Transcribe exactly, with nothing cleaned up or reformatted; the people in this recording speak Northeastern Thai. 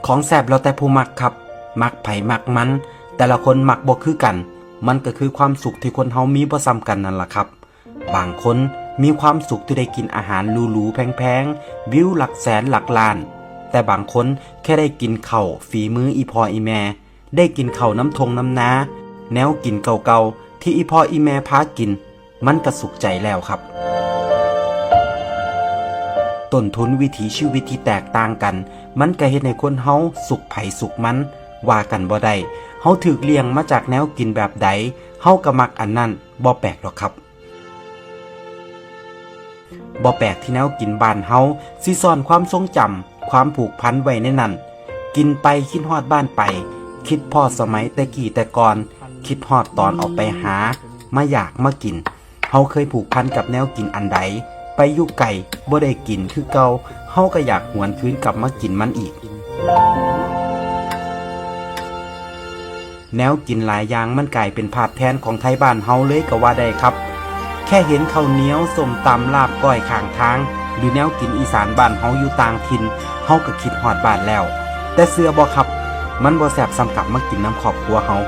ของแซ่บแล้วแต่ผู้มักครับ มักไผมักมัน แต่ละคนมักบ่คือกัน มันก็คือความสุขที่คนเฮามีบ่ซ้ำกันนั่นล่ะครับ บางคนมีความสุขที่ได้กินอาหารหรูๆแพงๆ วิวหลักแสนหลักล้าน แต่บางคนแค่ได้กินข้าวฝีมืออีพ่ออีแม่ ได้กินข้าวน้ำทงน้ำนา แนวกินเก่าๆที่อีพ่ออีแม่พากิน มันก็สุขใจแล้วครับ ต้นทุนวิถีชีวิตที่แตกต่างกัน มันก็เฮ็ดให้คนเฮาสุขไผสุขมัน ว่ากันบ่ได้ เฮาถูกเลี้ยงมาจากแนวกินแบบใด เฮาก็มักอันนั้น บ่แปลกดอกครับ บ่แปลกที่แนวกินบ้านเฮาสิซ่อนความทรงจำ ความผูกพันไว้ในนั้น กินไปคิดฮอดบ้านไป คิดพ้อสมัยแต่กี้แต่ก่อน คิดฮอดตอนออกไปหา มาอยากมากิน เฮาเคยผูกพันกับแนวกินอันใด ไปอยู่ไกลบ่ได้กินคือเก่า เฮาก็อยากหวนคืนกลับมากินมันอีก แนวกินหลายอย่างมันกลายเป็นภาพแทนของไทบ้านเฮาเลยก็ว่าได้ครับ แค่เห็นข้าวเหนียว ส้มตำ ลาบก้อยข้างทาง หรือแนวกินอีสานบ้านเฮาอยู่ต่างถิ่น เฮาก็คิดฮอดบ้านแล้ว แต่เชื่อบ่ครับ มันบ่แซ่บส่ำกลับมากินนำครอบครัวเฮา